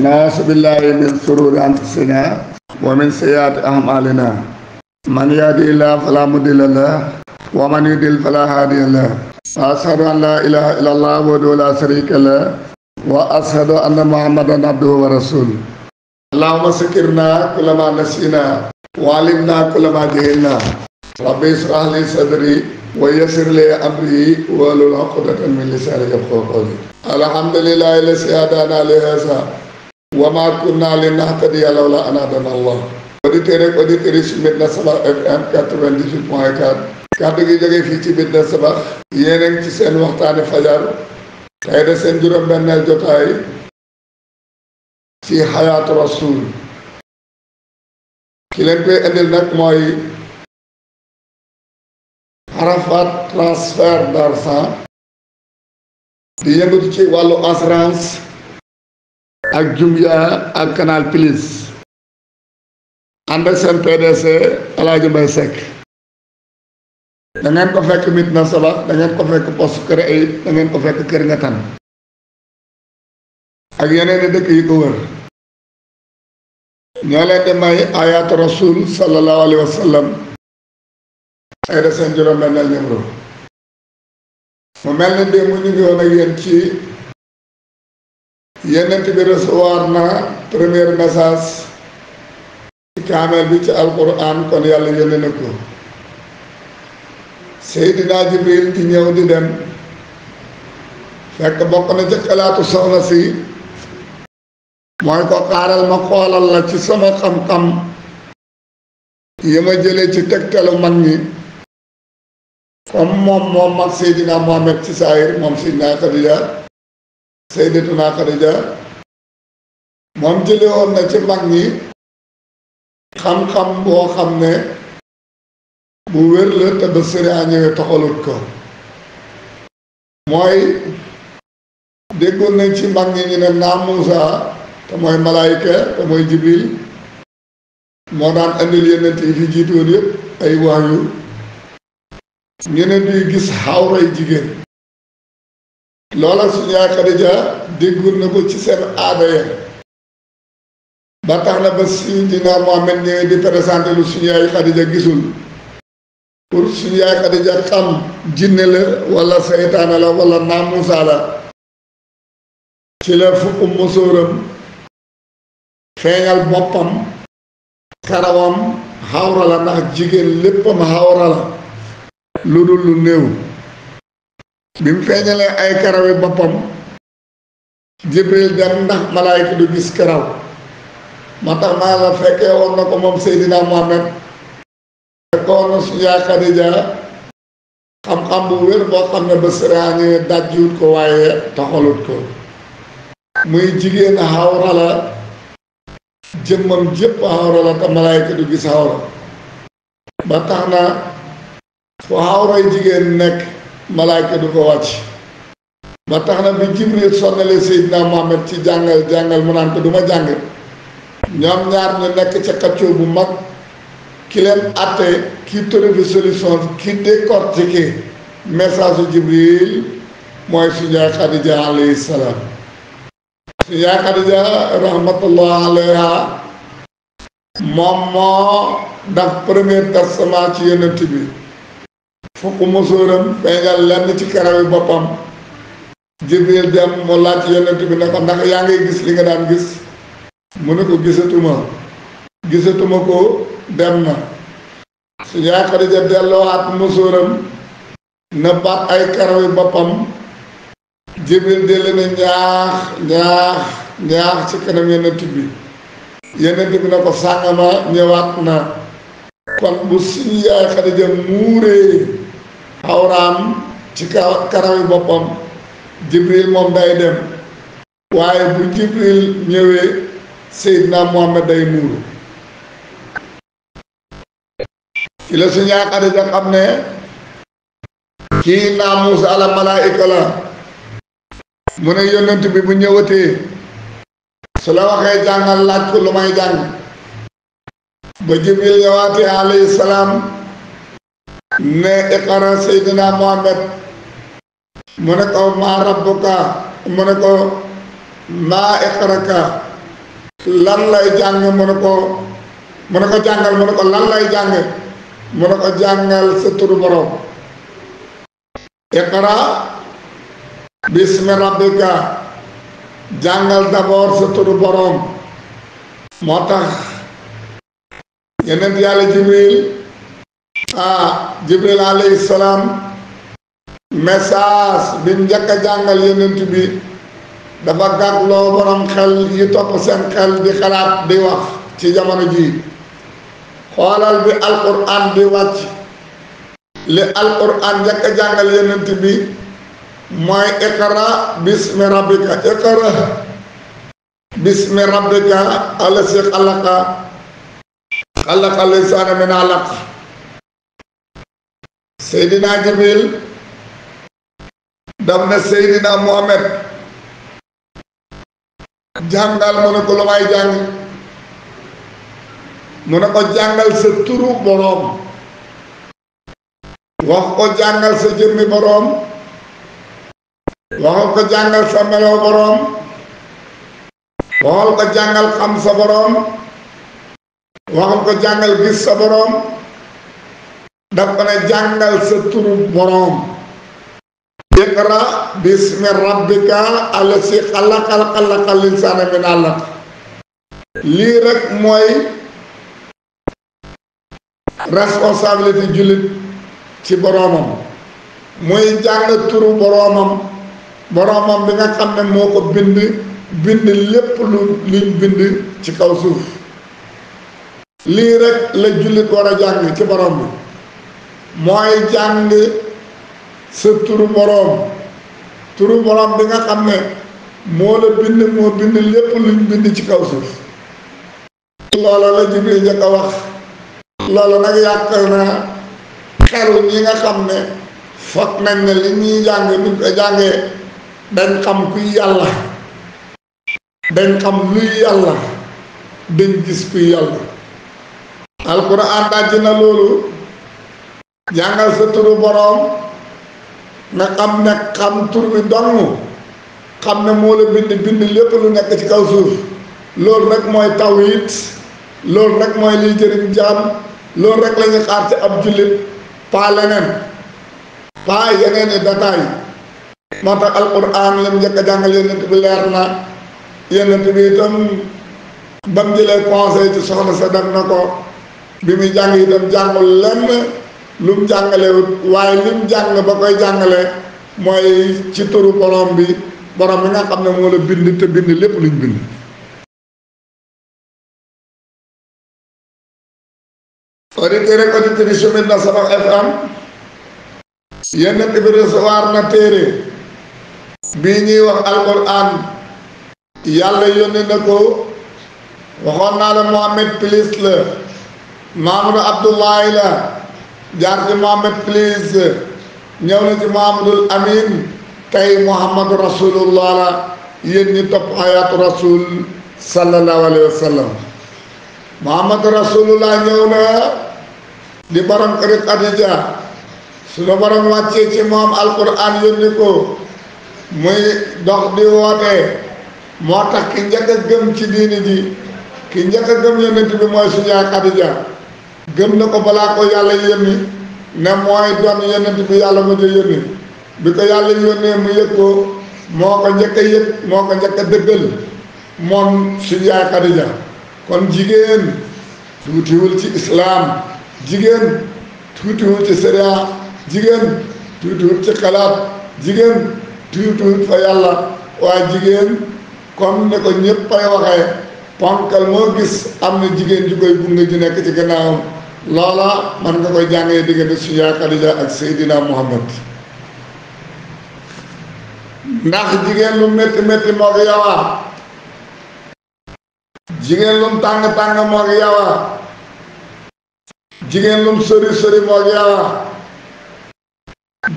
ونعوذ بالله من شرور أنفسنا ومن سيئات أعمالنا من يهده الله فلا مضل له ومن يضلل فلا هادي له وأشهد أن لا إله إلا الله وحده لا شريك له وأشهد أن محمدا عبده ورسوله اللهم ذكرنا كل ما نسينا وعلمنا كل ما جهلنا ربي اشرح لي صدري ويسر لي أمري واحلل عقدة من لساني يفقهوا قولي الحمد لله الذي هدانا لهذا وما كنا لنهتدي لولا أن هدانا الله auditeurs ak auditrices yu Médina Sabakh FM 98.4 kàddu gi jógee fii ci Médina Sabakh yéen a ngi ci seen waxtaani fajar tey de seen juróom-benneel jotaay ci Hayaatu Rasul ki leen koy indil nag mooy Arafat transfert d'argent di yëngatu ci wàllu assurance ak Jumia ak Canal Plus ànd ak seen PDC El Hadj Mbaye Seck da ngeen ko fekk Médina Sabakh da ngeen ko fekk poste Kër Ayib da ngeen ko fekk Kër Ngatan ak yeneen i dëkk yi ko wër ñoo leen di may Hayaatu Rasul sallallahu alayhi wa sallam ay de seen juróom-benneel numéro mu mel ni démb ñu ngi woon ak yéen ci yenent bi recevoir na premier message ci kaamel bi ci alquran kon yàlla yónne na ko Seydina Jibril di ñëw di dem fekk bokk na ca xalaatu soxna si mooy ko xaaral ma xoolal la ci sama xam-xam yi ma jëlee ci tegtalu mag ñi comme moom mag Seydina Mohamed ci saayir moom Seydina Khadija Seydatuna Khadija moom jële woon na ci mag ñi xam-xam boo xam ne bu wér la te ba sëriñ ñëwee toxalut ko mooy déggoon nañ ci mag ñi ñu ne naam Muusa te mooy malaayika te mooy Jibril moo daan andil yeneen yi fi jiitoon yëpp ay wahyu ñu ne duy gis xawray jigéen loola suñu yaay Xadija déggoon na ko ci seen aada ya ba tax na ba Seydina Muhammad ñëwee di présenté lu suñu yaay Xadija gisul pour suñu yaay Xadija xam jinne la wala seytaane la wala naamusa la ci la fukk musóoram feeñal boppam karawam xawra la ndax jigéen léppam xawra la lu dul lu néew bi mu feeñalee ay karawi boppam Jibril dem ndax malaayka du gis karaw moo tax maa la fekkee woon na ko moom Seydina Muhammad fekkoon na suñu yaay Xadija xam-xam bu wér boo xam ne ba sëraani dajjiwut ko waaye taxalut ko muy jigéen xawra la jëmmam jëpp xawra la te malaayka du gis xawra ba tax na fu xawray jigéen nekk malaayka du ko wàcc ba tax na bi Jibril sonnale Seydina Muhammad ci jàngal mu naan ko du ma jàng ñoom ñaar ñu nekk ca xaccoo bu mag ki leen atte ki trouvé solution ki décortiqué message u Jibril mooy suñu yaay Xadija alayhi salaam suñu yaay Xadija rahmatullah alayha moom moo daf premier testament ci yonent bi fukk musóoram feeñal lenn ci karawi boppam Jibril dem mu laaj yonent bi ne ko ndax yaa ngay gis li nga daan gis mu ne ko gisatuma ko dem na su yaay Xadija delloowaat musóoram na baat ay karawi boppam Jibril de leen ñaax ci kanam yonent bi yonent bi ne ko sàngama ñëwaat na kon bu suñu yaay Xadija muuree xawraam ci karawi boppam Jibril moom day dem waaye bu Jibril ñëwee Seydina Muhammad day muuru ci la suñu yaay Xadija xam ne kii naamuus ala malaayika la mu ne yonent bi bu ñëwatee su la waxee jàngal laaj ko lu may jàng ba Jibril ñëwaatee alayhi salaam ne iqra Seydina Muhammad mu ne ko maa rabbuka mu ne ko maa iqraka lan lay jàng mu ne ko jàngal mu ne ko lan lay jàng mu ne ko jàngal sa turu borom iqra bismi rabbika jàngal d'abord sa turu borom moo tax yeneen yàlla jibril alayhi salaam message bi mu njëkk a jàngal yenent bi dafa gàgloo borom xel yi topp seen xel di xalaat di wax ci jamono ji xoolal bi alquran di wàcc li alquran njëkk a jàngal yenent bi mooy iqra bismi rabbika iqra bismi rabbika allasi xalaqa xalaqal insaana min alaq Seydina Jibril daf ne Seydina Muhammad jàngal mu ne ko lu may jàng mu ne ko jàngal sa turu boroom wax ko jàngal sa jëmmi boroom waxal ko jàngal sa melow boroom waxal ko jàngal xam sa boroom waxal ko jàngal gis sa boroom daf ko ne jàngal sa turu boroom iqra bismi rabbika allasi xalaqal insaana min alaq lii rek mooy responsabilité jullit ci boroomam muy jàng turu boroomam bi nga xam ne moo ko bind lépp luñ bind ci kaw suuf lii rek la jullit war a jàng ci boroom bi mooy jàng sa turu boroom bi nga xam ne moo bind lépp luñ bind ci kaw suuf loola la Jibril njëkk a wax loolu nag yaakaar naa xelu ñi nga xam ne foog nañ ne li ñuy jàng buñ ko jàngee dañ xam kuy yàlla dañ xam luy yàlla dañ gis kuy yàlla alquran dajji na loolu jàngal sa turu boroom nga xam ne xam tur bi dong xam ne moo la bind lépp lu nekk ci kaw suuf loolu rek mooy tawhid loolu rek mooy liy jëriñ jaam loolu rek la ñuy xaar ci ab jullit pas leneen pas yeneen i détail moo tax alquran lim njëkk a jàngal yonent bi leer na yonent bi itam ba mu jëlee conseil ci soxna sa dem na ko bi muy jàng itam jàngul lenn lu mu jàngalewut waaye lim jàng ba koy jàngale mooy ci turu borom bi nga xam ne moo la bind te bind lépp luñ bind auditeurs ak auditrices yu Médina Sabakh FM yonent bi recevoir na téere bii ñuy wax alquran yàlla yónni na ko waxoon naa la Mohamed Plus la Mamadou Abdoulaye la jaar ci Mohamed Plus ñëw na ci Mohamadul Amin tey Muhammadu Rasulullah la yéen ñi topp hayatu rasul sallallahu alayhi wa sallam Muhammadu Rasulullah ñëw na di borom kër Xadija suñu borom wàccee ci moom alquran yónni ko muy dox di woote moo tax ki njëkk a gëm ci diini ji ki njëkk a gëm yonent bi mooy suñu yaay Xadija gëm na ko balaa ko yàlla yónni ne mooy doon yonent bi yàlla mujj yónni bi ko yàlla yónnee mu yëg ko moo ko njëkk a yëg moo ko njëkk a dëggal moom suñu yaay Xadija kon jigéen tuutiwul ci islaam jigéen tuutiwul ci sharia jigéen tuutiwul ci xalaat jigéen tuutiwul fa yàlla waaye jigéen comme ne ko ñëpp ay waxee ponkal moo gis am na jigéen ju koy gunge ju nekk ci gannaawam loola man nga koy jàngee diggante suñu yaay Xadija ak Seydina Muhammad ndax jigéen lu métti métti moo ko yawaa jigéen lum tàng-tàng moo ko yawaa jigéen lum sori sori moo ko yawaa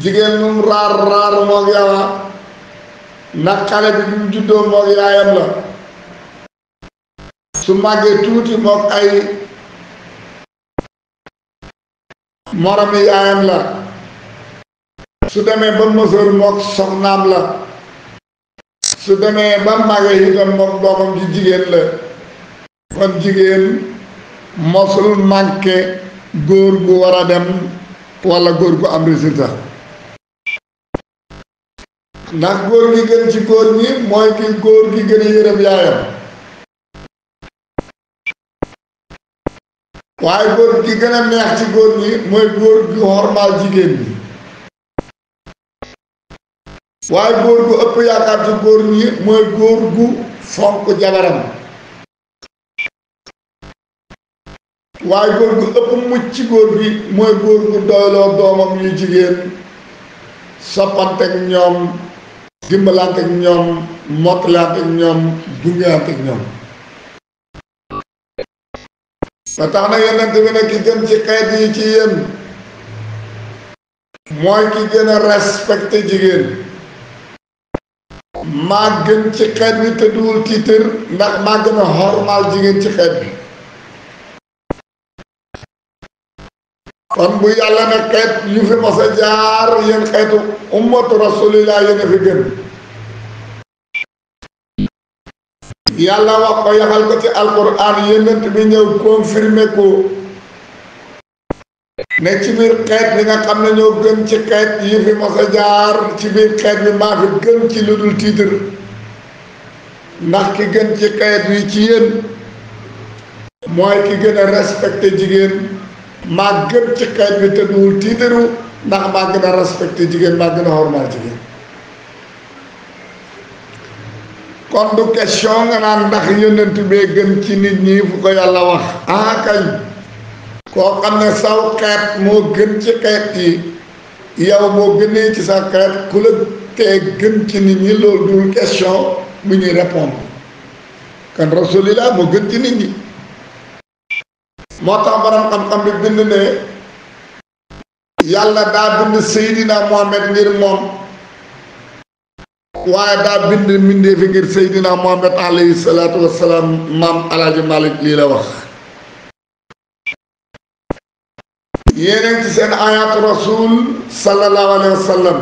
jigéen lum raar raar moo ko yawaa ndax xale bi bi mu juddoo moo ko yaayam la su màggee tuuti mook ay moromi yaayam la su demee ba mësër mook soxnaam la su demee ba màggee itam mook doomam ji jigéen la kon jigéen mosul manqué góor gu war a dem walla góor gu am résultat ndax góor gi gën ci góor ñi mooy ki góor gi gën a yërëm yaayam waaye góor gi gën a neex ci góor ñi mooy góor gi xormaal jigéen ñi waaye góor gu ëpp yaakaar ci góor ñi mooy góor gu fonk jabaram waaye góor gu ëpp mucc ci góor gi mooy góor gu doyloo doomam yu jigéen soppante ak ñoom dimbalante ak ñoom mottalante ak ñoom gungeante ak ñoom ba tax na yonent bi ne ki gën ci xeet yi ci yéen mooy ki gën a respecté jigéen maa gën ci xeet bi te duwul tiitër ndax maa gën a xormaal jigéen ci xeet bi kon bu yàlla ne xeet yu fi mos a jaar yéen xeetu ummatu rasulillah yéen a fi gën yàlla wax ko yaxal ko ci alquran yonent bi ñëw confirmé ko ne ci biir xeet bi nga xam ne ñoo gën ci xeet yi fi mos a jaar ci biir xeet bi maa fi gën ci lu dul tiitar ndax ki gën ci xeet yi ci yéen mooy ki gën a respecté jigéen maa gën ci xeet bi te duwul tiitaru ndax maa gën a respecté jigéen maa gën a xormaal jigéen kon du question nga naan ndax yonent bee gën ci nit ñi fu ko yàlla wax kañ koo xam ne saw xeet moo gën ci xeet yi yow boo gënee ci sa xeet ku la tee gën ci nit ñi loolu dul question bu ñuy répondre kan rasulillah moo gën ci nit ñi moo tax borom xam-xam bi bind ne yàlla daa bind Seydina Mohamed ngir moom waaye daa bind mbindee fi ngir Seydina Mohamed alayhi salaatu wassalaam maam Alaaji Malik lii la wax yéeneen ci seen ayaatu rasul sallallahu alayhi wa sallam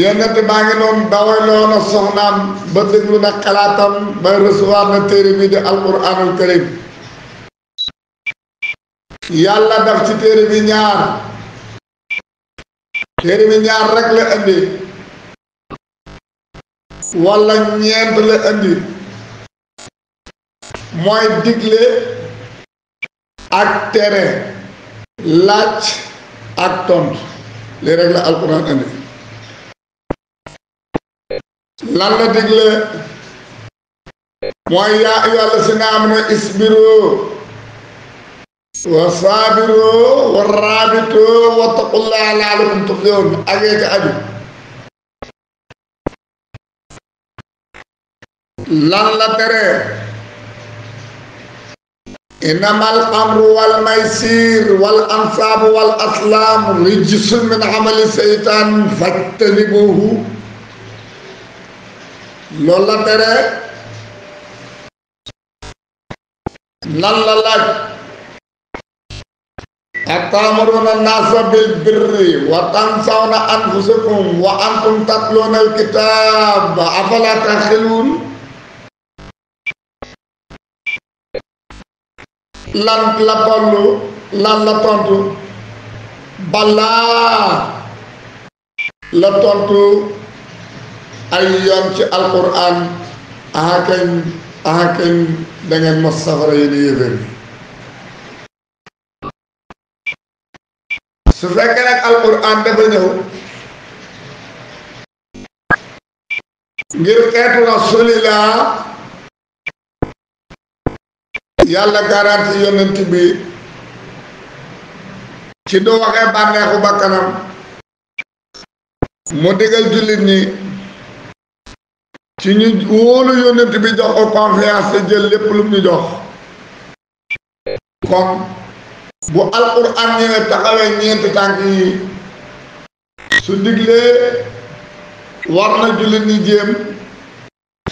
yonent baa ngi noonu dawayloo na soxnaam ba déglu na xalaatam ba recevoir na téere bi di alquranul karim yàlla daf ci téere bi ñaar rek la indi walla ñeent la indi mooy digle ak tere laaj ak tontu lii rek la alquran indi lan la digle mooy yaa ayyuhal lazina amanu isbiru wa saabiru wa raabitu wa taqullaha la'allakum tuflihun agee ca aju lan la tere innamal xamru wal maysir wal ansaabu wal aslaam rijsun min amali seytaan fajtanibuhu loolu la tere lan la laaj atamuruna nasa bil birri wa tansawna anfusakum wa antum tatluna alkitab afala taxilun lan la tollu lan la tontu balaa la tontu ay yoon ci alquran ahakañ da ngeen mos safara yéen yéeféer bi su fekkee nag alquran dafa ñëw ngir xeetu rasulillah yàlla garanti yonent bi ci du waxee bànneexu bakkanam mu digal jullit ñi ci ñu wóolu yonent bi jox ko confiance te jël lépp lu ñu jox kon bu alquran ñëwee taxawee ñeenti tànk yi su diglee war na jullit ñi jéem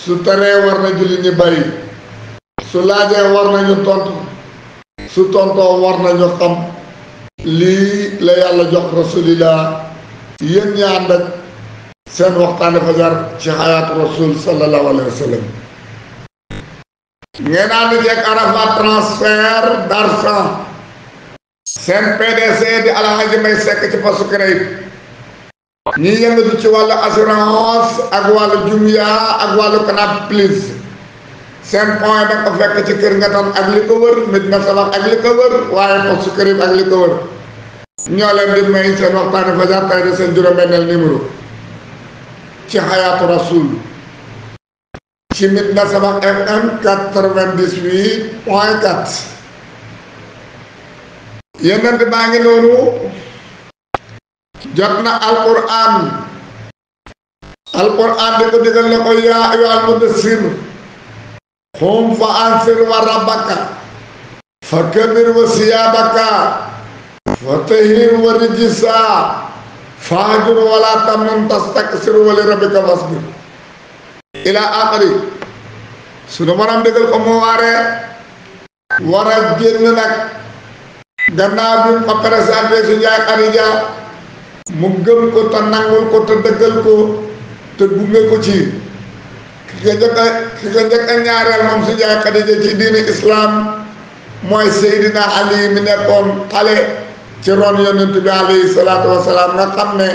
su teree war na jullit ñi bàyyi su laajee war nañu tontu su tontoo war nañu xam lii la yàlla jox rasulillah yéen ñi ànd ak seen waxtaane fajar ci xayaatu rasul sallallahu alayhi wa sallam ngeen ànd ceeg Arafat transfert d'argent seen PDC di Alhaji May Seck ci poste CREI ñi yëngatu ci wàllu assurance ak wàllu Jumia ak wàllu Canap Plus seen point da ko fekk ci kër nga tam ak li ko wër Medina Sabakh ak li ko wër waaye poste CREI ak li ko wër ñoo leen di may seen waxtaani fajar tey de seen juróom-benneel numéro ci Hayatou Rassoul ci Medina Sabakh FM 98.4 yonent baa ngi noonu jot na alquran di ko digal ne ko yaa ayyuhal mudassir qum fa anzir wa rabbaka fa kabbir wa siyaabaka fa tahhir wa rijsa fahjur wa la tamnun tastakthir wa li rabbika fasbir ila axiri sunu borom digal ko mu waree war a génn nag gannaaw bi mu ko présenté su Njaay Xadija mu gëm ko te nangul ko te dëggal ko te gunge ko ci ki ko njëkk a ñaareel moom su Njaay Xadija ci diini islam mooy Seydina Ali mi nekkoon xale ci ron yonent bi alayhi salaatu wasalaam nga xam ne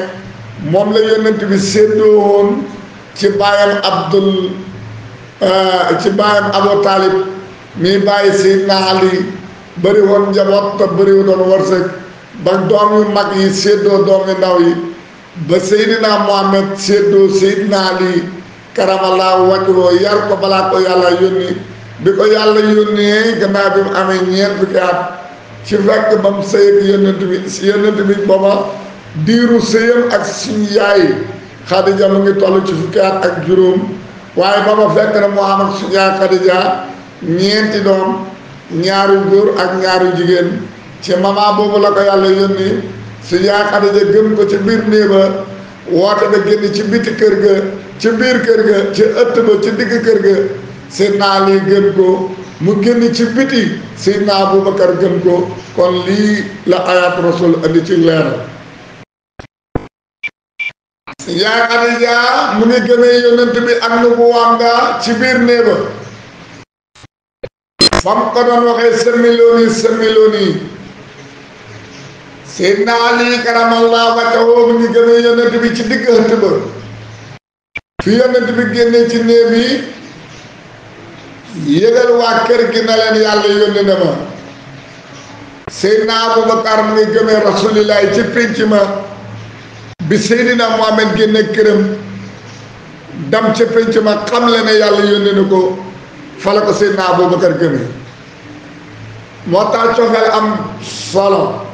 moom la yonent bi séddoo woon ci baayam Abu Talib mi bàyyi Seydina Ali bëri woon njaboot te bëri doon wërsëg ba doom yu mag yi séddoo doom yu ndaw yi ba Seydina Muhammad séddoo Seydina Ali karamallahu wajhahu yar ko balaa ko yàlla yónni bi ko yàlla yónnee gannaaw bi mu amee ñeent fukki at ci fekk ba mu sëy ak yonent bi booba diiru sëyam ak suñu yaay Xadija mu ngi toll ci fukki at ak juróom waaye booba fekk na mu am ak suñu yaay Xadija ñeenti doom ñaari góor ak ñaari jigéen ci mama boobu la ko yàlla yónni suñu yaay Xadija gëm ko ci biir néeba woote ba génn ci biti kër ga ci biir kër ga ci ëtt ba ci digg kër ga Seydina Ali gëm ko mu génn ci biti Seydina Abubakar gëm ko kon lii la Hayatou Rassoul andi ci leeral yaay Xadija mu ngi gëmee yonent bi ak nubuwaam nga ci biir néeba fam ko doon waxee semmilooni Seydina Ali karamallahu wajhahu mu ngi gëmee yonent bi ci digg ëtt ba fi yonent bi génnee ci néeg yi yëgal waa kër gi na leen yàlla yónni na ma Seydina Abubakar mu ngi gëmee rasulillahi ci pénc ma bi Seydina Muhammad génne këram dem ca pénc ma xam le ne yàlla yónni na ko fa la ko Seydina Abubakar gëmee moo tax cofeel am solo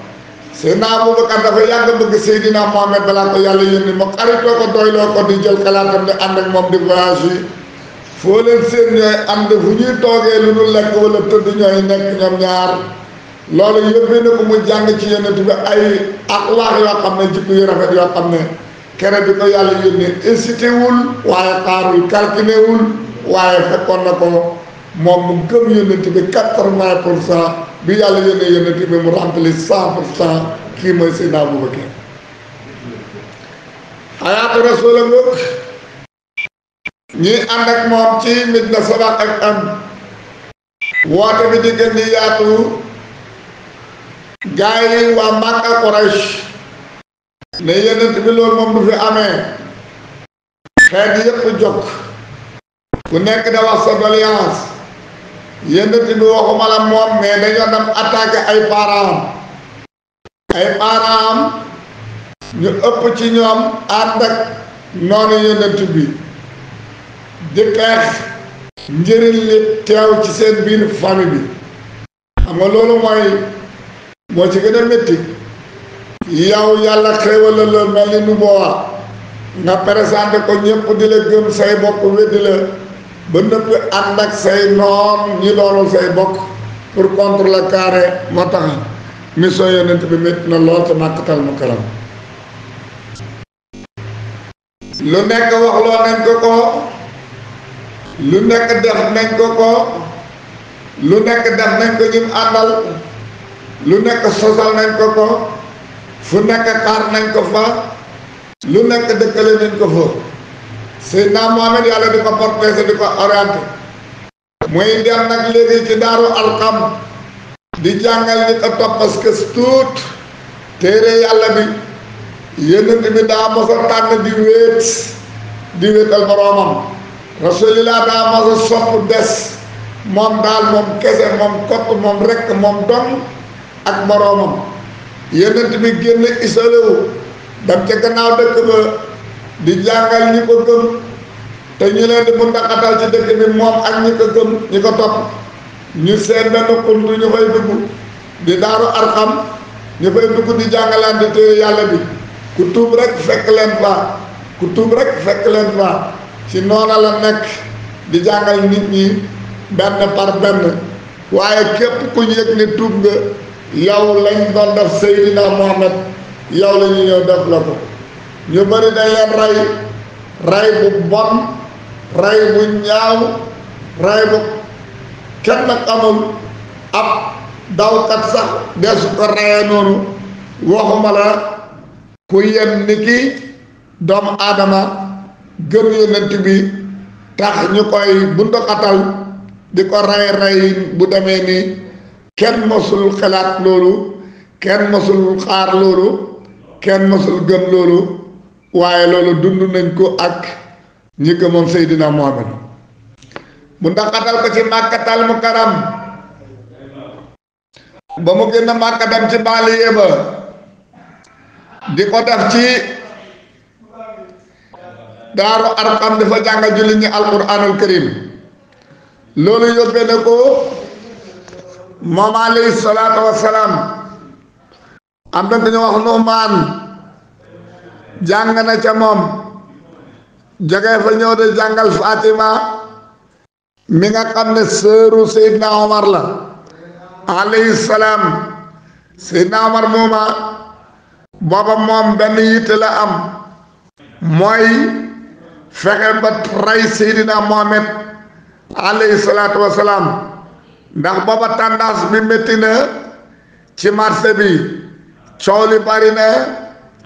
Seydina Abubakar dafa yàgg bëgg Seydina Muhammad balaa ko yàlla yónni ma xaritoo ko doyloo ko di jël xalaatam di ànd ak moom di voyage yi foo leen seen ñooy ànd fu ñuy toogee lu dul lekk wala tëdd ñooy nekk ñoom ñaar loolu yóbbee na ko mu jàng ci yonent bi ay axlaax yoo xam ne jikko yu rafet yoo xam ne kere bi ko yàlla yónni hésité wul waaye xaarul calculé wul waaye fekkoon na ko moom mu gëm yonent bi 80% bi yàlla yónnee yonent bi mu rempli 100% kii mooy Seydina Abubakar Hayatou Rassoul ngoog ñi ànd ak moom ci Medina Sabakh ak am woote bi di gën di yaatu gaa yi waa Makka Quraysh ne yonent bi loolu moom du fi amee xeet yëpp jóg ku nekk da wax sa doléance yonent bi waxuma la moom mais dañoo dem attaqué ay parents ñu ëpp ci ñoom ànd ak noonu yonent bi di xeex njëriñ li teew ci seen biir famille bi xam nga loolu moo ci gën a métti yow yàlla xéewal la loolu mel ni nu boobaa nga présenté ko ñëpp di la gëm say bokk weddi la ba nëpp ànd ak say noon ñi doonul say bokk pour contre le carré moo tax mission yonent bi métti na lool te Makkatal Mukarram lu nekk wax loo nañ ko lu nekk def nañ ko lu nekk def nañ ko ñim àndal lu nekk sosal nañ ko fu nekk xaar nañ ko fa lu nekk dëkkale nañ ko fa Seydina Muhammad yàlla di ko protéger di ko orienté muy dem nag léegi ci daaru Arqam di jàngal ñi ko toppas kës tuut téere yàlla bi. yonent bi daa mos a tànn di wéetal boroomam. rasulillah daa mos a sopp des moom daal moom kese moom kott moom rekk moom dong ak boroomam. yonent bi génn isolé wu dem ca gannaaw dëkk ba di jàngal ñi ko gëm te ñu leen di mun a ci dëkk bi moom ak ñi ko gëm ñi ko topp ñu seen benn xuntu ñu fay dugg di daaru Arqam ñu fay dugg di jàngalaan di téere yàlla bi ku tuub rek fekk leen fa ci noona la nekk di jàngal nit ñi benn par benn waaye képp ku yëg ni tuub nga yow lañ doon def Seydina Mohamed yow la ñu ñëw def la ko ñu bari dañ leen rey bu bon rey bu ñaaw rey bu kenn xamul ab dawkat sax desu ko reyee noonu waxuma la ku yem ni ki doomu aadama gëm yonent bi tax ñu koy bunduxatal di ko rey bu demee ni kenn mosul xalaat loolu kenn mosul xaar loolu kenn mosul gëm loolu waaye loolu dund nañ ko ak ñi gëmoon Seydina Muhammad mu ndaxatal ko ci Màkkatal Mukarram ba mu génn Màkka dem ci banlieue ba di ko def ci daaru Arqam dafa jàngal julli ñi alquranul karim loolu yóbbee na ko moom alayhi salaatu wassalaam am na ku ñu wax Nu'maan jàng na ca moom jógee fa ñëw de jàngal Fatima mi nga xam ne sëru Seydina Omar la alayhi salaam. Seydina Omar mooma booba moom benn yitte la am mooy fexe ba rey Seydina Mohamed alayhi salaatu wassalaam ndax booba tendance bi métti na ci marché bi coow li bari na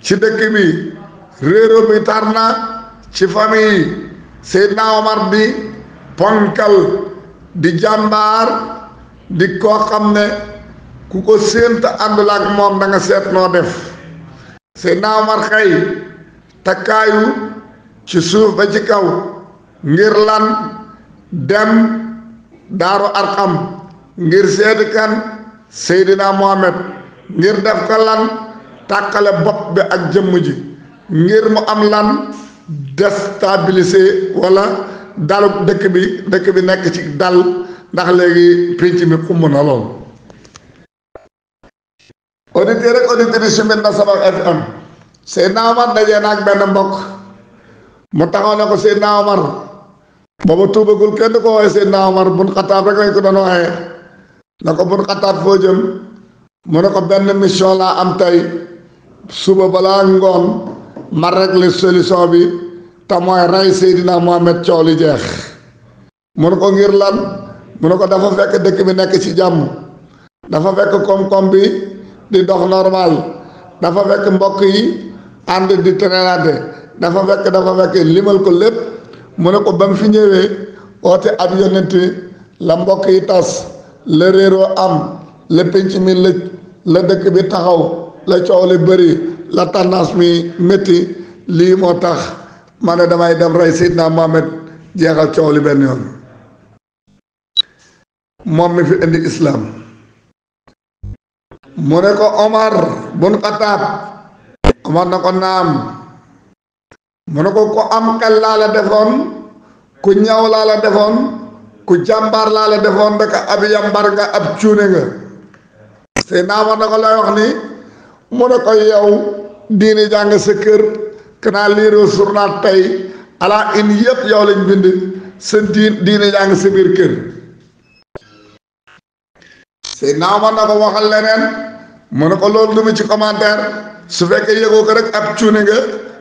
ci dëkk bi réero bi tar na ci famille Seydina Omar di ponkal di jàmbaar di koo xam ne ku ko séent àndul ak moom da nga seet noo def Seydina Omar xëy takkaayu ci suuf ba ci kaw ngir lan dem daaru Arqam ngir seeti kan Seydina Mohamed ngir def ko lan tàqale bopp bi ak jëmm ji ngir mu am lan déstabiliser wala dalu dëkk bi nekk ci dal ndax léegi pénc mi xumb na lool. auditeur rek auditrice su Médina Sabakh FM Seydina Omar dajee na ak benn mbokk mu taxaw ne ko Seydina Omar booba tuubagul kenn ko wooye Seydina Omar bun Xataab rek lañ ko doon wooye na ko bun Xataab foo jëm mu ne ko benn mission laa am tey suba balaa ngoon ma régler solution bi te mooy rey Seydina Mohamed coow li jeex mu ne ko ngir lan mu ne ko dafa fekk dëkk bi nekk ci jàmm dafa fekk koom-koom bi di dox normal dafa fekk mbokk yi ànd di tëralante dafa fekk limal ko lépp mu ne ko ba mu fi ñëwee oote ab yonent la mbokk yi tas la réeroo am la penc mi lëj la dëkk bi taxaw la coow li bëri la tendance mi métti lii moo tax ma ne damay dem rey Seydina Mohamed jeexal coow li benn yoon moom mi fi indi islam mu ne ko Omar bun Xataab Omar na ko naam mu ne ko ku am xel laa la defoon ku ñaw laa la defoon ku jàmbaar laa la defoon ndaka ab yambar nga ab cuune nga Seydina Omar na ko lay wax ni mu ne ko yow diini jàng sa kër kanaa liiroo journal tey ala in yëpp yow lañ bind sa diini jàng sa biir kër Seydina Omar na ko waxal leneen mu ne ko loolu du ma ci commentaire su fekkee yëgoo ko rek ab cuune nga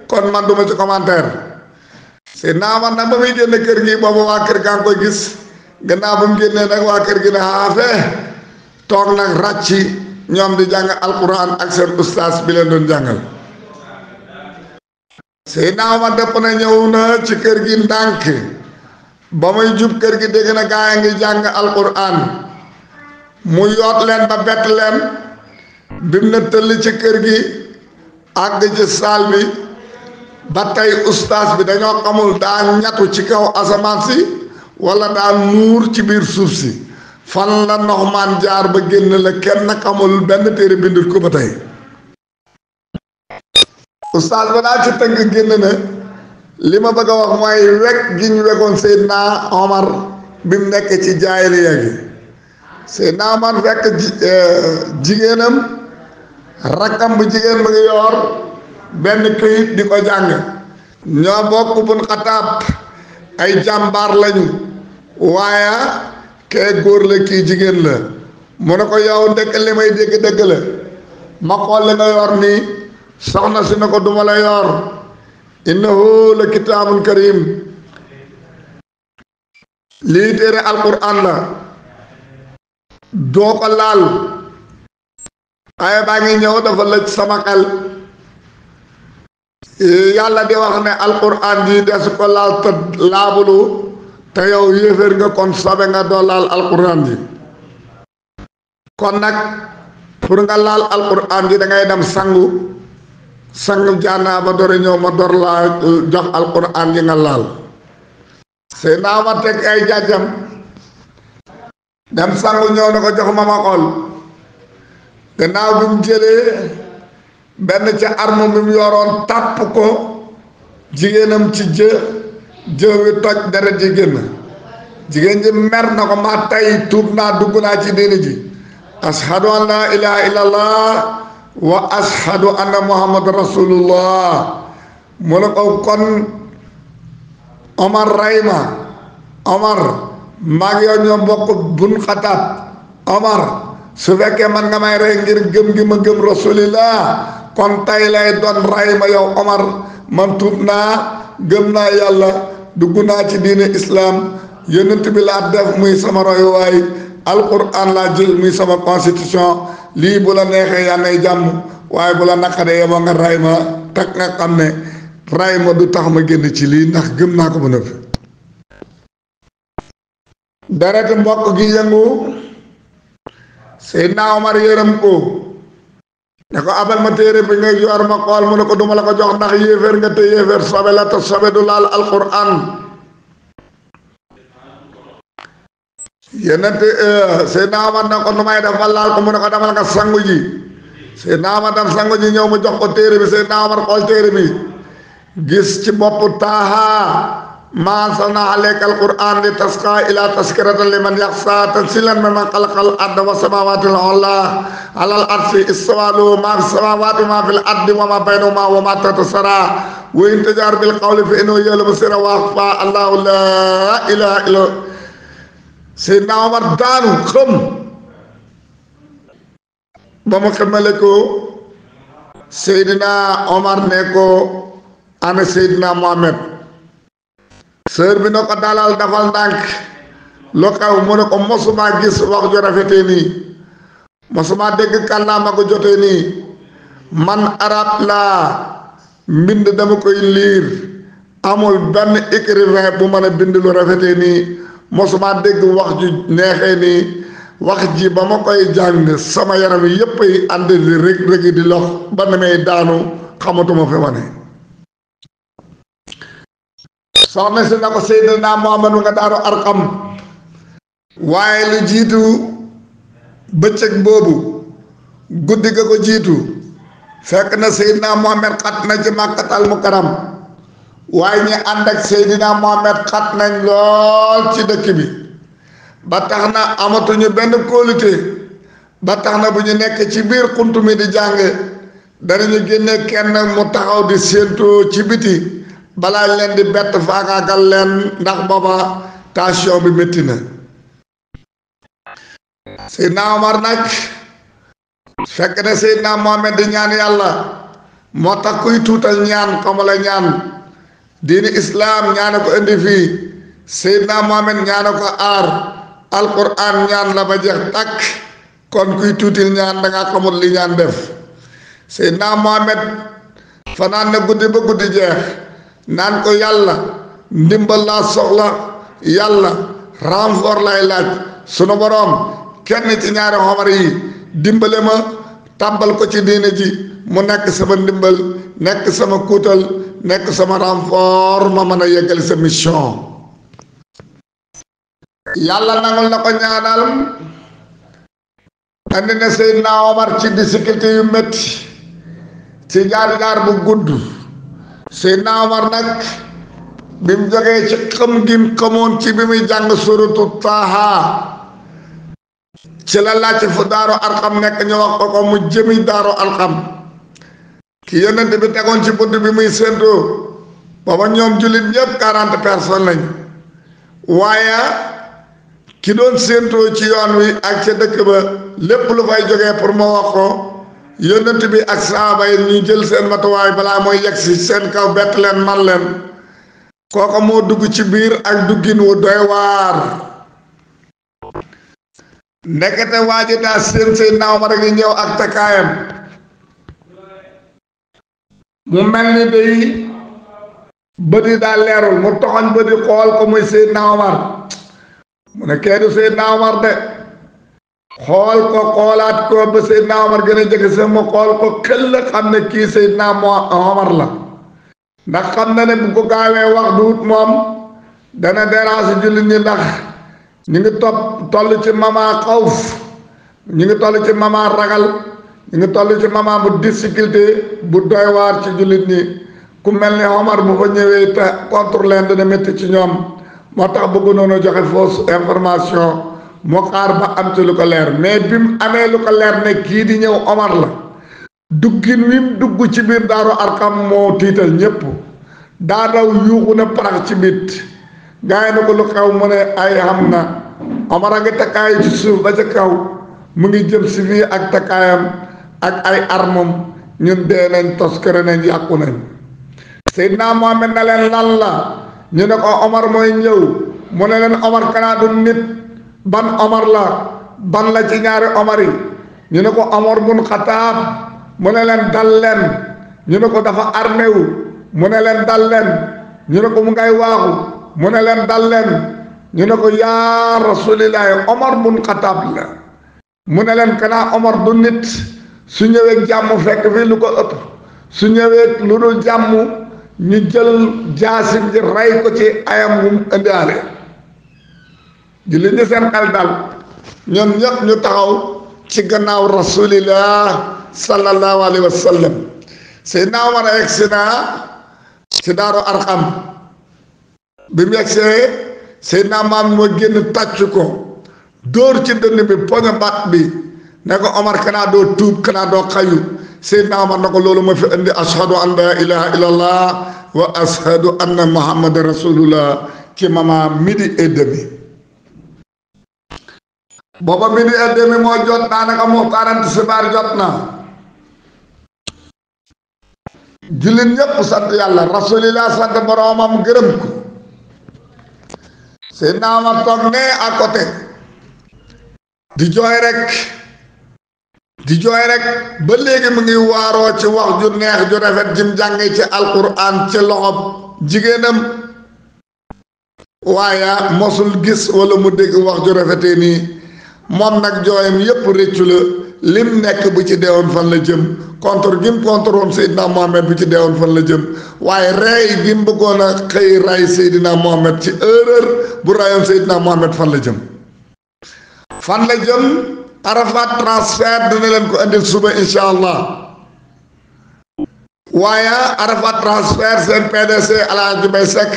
kon man du ma ci commentaire Seydina Omar nag ba muy génne kër gi boobu waa kër gaa ngi koy gis gannaaw ba mu génnee nag waa kër gi ne xaafee toog nag ràcci ñoom di jàng alquran ak seen ustaas bi leen doon jàngal Seydina Omar dëpp na ñëw na ci kër gi ndànk ba muy jub kër gi dégg na gaa ngi jàng alquran mu yoot leen ba bett leen bim na tëll ci kër gi àgg ci saal bi ba tey ustaas bi dañoo xamul daa ñatu ci kaw asamaan si wala daa nuur ci biir suuf si fan la Noxmaan jaar ba génn la kenn xamul benn téere bindul ko ba tey ustaas ba daa ci tënk génn na li ma bëgg a wax mooy wekk gi ñu wekkoon Seydina Omar bi mu nekk ci jaahiliya gi Seydina Omar fekk jigéenam rakkam bu jigéen mu ngi yor benn këyit di ko jàng ñoo bokk bun Xataab ay jàmbaar lañu waaye kee góor la kii jigéen la mu ne ko yow ndekk li may dégg dëgg la ma xool li nga yor nii soxna si ne ko duma la yor innahu la kitaabun karim lii téere alquran la doo ko laal waaye baa ngi ñëw dafa lëj sama xel yàlla di wax ne alquran ji des ko laal te laabulu te yow yéeféer nga kon sobe nga doo laal alquran ji kon nag pour nga laal alquran ji da ngay dem sangu jaanaa ba dore ñëw ma door laa jox alquran ji nga laal sëy naa ma teg ay jàjjam dem sangu ñëw na ko jox ma xool gannaaw bi mu jëlee benn ca arme bi mu yoroon tàpp ko jigéenam ci jë wi toj deret ji génn jigéen ji mer na ko ma tey tuub naa dugg naa ci diini ji ashhadu an la ilaha illallah wa ashhadu anna muhammad rasulullah mu ne ko kon Omar rayma Omar maa ngi yow ñoo bokk bun Xataab Omar su fekkee man nga may rey ngir gëm gi ma gëm rasulillah kon tay lay doon rayma yow Omar man tuub naa gëm naa yàlla dugg naa ci diine islam yonent bi laa def muy sama royuwaay alquran laa jël muy sama constitution lii bu la neexee yaa nay jàmm waaye bu la naqaree yow nga ray ma teg nga xam ne ray ma du tax ma génn ci lii ndax gëm naa ko ba nëpp deret mbokk gi yëngu Seydina Omar yërëm ko ne ko abal ma téere bi nga yor ma xool mu ne ko duma la ko jox ndax yéeféer nga te yéeféer sobe la te sobe du laal alquran yenente Seydina Omar ne ko nu may def ba laal ko mu ne ko demal nga sangu ji Seydina Omar dem sangu ji ñëw mu jox ko téere bi Seydina Omar xool téere bi gis ci bopp Taaha maa anzalnaa alayka alquran li tasqaa ila taskiratan liman yaxsaa tanziilan mimman xalaqal arda wa samaawaati al-ulaa alal arshi istawaa lahu maa fi samaawaati wa maa fil ardi wa maa baynahumaa wa maa tahta saraa wa in tajhar bil qawli fa innahu ya'lamu sirra wa axfaa allaahu laa ilaaha illa huwa Seydina Omar daanu xëm ba mu xamale ko Seydina Omar ne ko ana Seydina Mohamed sër bi na ko dalal dafal ndànk lu xew mu ne ko mosuma gis wax ju rafetee nii mosuma dégg kàllaama ko jotee nii man arab laa mbind dama koy liir amul benn écrivain bu mën a bind lu rafetee nii mosuma dégg wax ju neexee nii wax ji ba ma koy jàng sama yaram yépp ay ànd di rëg di lox ba ne may daanu xamatuma fi ma ne soxna si na ko Seydina Muhammad nga daaru Arqam waaye lu jiitu bëccëg boobu guddi ga ko jiitu fekk na Seydina Muhammad xat na ci Makkatal Mukarram waaye ñi ànd ak Seydina Muhammad xat nañ lool ci dëkk bi ba tax na amatuñu benn kóolute ba tax na bu ñu nekk ci biir xunt mi di jàng danañu génne kenn mu taxaw di séentoo ci biti balaa leen di bett faagaagal leen ndax booba tension bi métti na Seydina Omar nag fekk na Seydina Mohamed di ñaan yàlla moo tax kuy tuutal ñaan xamala ñaan diini islaam ñaane ko indi fii Seydina Mohamed ñaane ko aar alquran ñaan la ba jeex takk kon kuy tuutil ñaan danga xamul li ñaan def Seydina Mohamed fanaan na guddi ba guddi jeex naan ko yàlla ndimbal laa soxla yàlla renfort lay laaj sunu boroom kenn ci ñaari Omar yi dimbale ma tàbbal ko ci diine ji mu nekk sama ndimbal nekk sama kuutal nekk sama renfort ma mën a yeggali sa mission yàlla nangul na ko ñaanal andi na Seydina Omar ci difficulté yu métti ci jaar-jaar bu gudd Seydina Omar nag bi mu jógee ci xam gim xamoon ci bi muy jàng suratu Taaha ci la laajte fu Daaru Arqam nekk ñu wax ko mu jëmi Daaru Arqam ki yonent bi tegoon ci bunt bi muy séentoo booba ñoom jullit ñëpp 40 personnes lañ waaye ki doon séentoo ci yoon wi ak ca dëkk ba lépp lu fay jógee pour ma wax ko yonent bi ak saaba yi ñu jël seen matuwaay balaa mooy yegg si seen kaw bett leen man leen kooka moo dugg ci biir ak duggin wu doy waar ndekete waa ji daa seen Seydina Omar a ngi ñëw ak takkaayam mu mel ni day bët yi daa leerul mu toxoñ bët yi xool ko muy Seydina Omar mu ne kee du Seydina Omar de xool ko xoolaat ko ba Seydina Omar gën a jege sa mu xool ko xel xam ne kii Seydina Omar la ndax xam na ne bu ko gaawee wax duut moom dana déranger jullit ñi ndax ñu ngi toll ci mama xawf ñu ngi toll ci mama ragal ñu ngi toll ci mama bu difficulté bu doy waar ci jullit ñi ku mel ni Omar bu fa ñëwee te contre leen dana métti ci ñoom moo tax bëgg noonu joxe fausse information moo xaar ba am ci lu ko leer mais bi mu amee lu ko leer ne kii di ñëw Omar la duggin wi mu dugg ci biir Daaru Arqam moo tiital ñépp daa daw yuuxu na parax ci bit gaa yi na ko lu xew mu ne ay xam na Omar a ngi takkaay ci suuf ba ca kaw mu ngi jëm si fii ak takkaayam ak ay armam ñun dee nañ toskere nañ yàqu nañ Seydina Muhammad na leen lan la ñu ne ko Omar mooy ñëw mu ne leen Omar kanaa du nit ban Omar la ban la ci ñaari Omar yi ñu ne ko Omar bun Xataab mu ne leen dal leen ñu ne ko dafa armé wu mu ne leen dal leen ñu ne ko mu ngay waaxu mu ne leen dal leen ñu ne ko yaa rasulillahi Omar bun Xataab la mu ne leen kanaa Omar du nit su ñëwee jàmm fekk fi lu ko ëpp su ñëwee lu dul jàmm ñu jël jaasim ji rey ko ci ayam mu indaale jullit ñi seen xel dal ñoom ñëpp ñu taxaw ci gannaaw rasulillah sallallahu alayhi wa sallam Seydina Omar a egsi naa ci Daaru Arqam bi mu egsee Seydina maam moo génn tàcc ko dóor ci dënn bi poñe baat bi ne ko Omar kanaa doo tuub kanaa doo xayu Seydina Omar na ko loolu ma fi indi ashhadu an la ilaha illallah wa ashhadu anna muhammadan rasulullah ci mama midi et demi booba midi et demi moo jot daanaka moo 40 sibaar jot na jullit ñépp sant yàlla rasulillah sant boroomam gërëm ko Seydina Omar toog ne à côté di jooy rek ba léegi mu ngi waaroo ci wax ju neex ju rafet jim jànge ci alquran ci loxob jigéenam waaye mosul gis wala mu dégg wax ju rafetee nii moom nag jooyam yépp réccu la lim nekk bu ci deewoon fan la jëm contre gi mu contre woon Seydina Mohamed bu ci deewoon fan la jëm waaye rey gi mu bëggoon a xëy ray Seydina Mohamed ci erreur bu rayoon Seydina Mohamed fan la jëm Arafat transfert dina leen ko indil suba incha allah waaye Arafat transfert seen PDC Alaaji Bay Sekk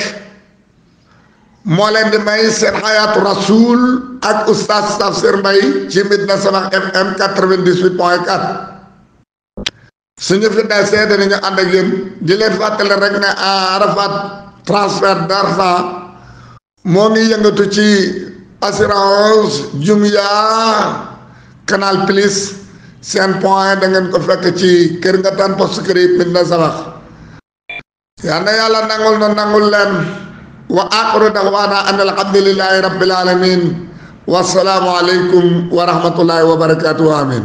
moo leen di may seen xayaatu rasul ak oustaz Tafsir Mbay ci Medina Sabakh FM 98.4 suñu fi desee dinañu ànd ak yéen di leen fàttali rek ne Arafat transfert d'argent moo ngi yëngatu ci assurance Jumia Canal Plus seen point da ngeen ko fekk ci kër nga tan poste kër Medina Sabakh yal na yàlla nangul leen wa axiru da'waana an alhamdulillahi rabbil alamin wa salaamu aleykum wa rahmatullahi wa barakatuhu amin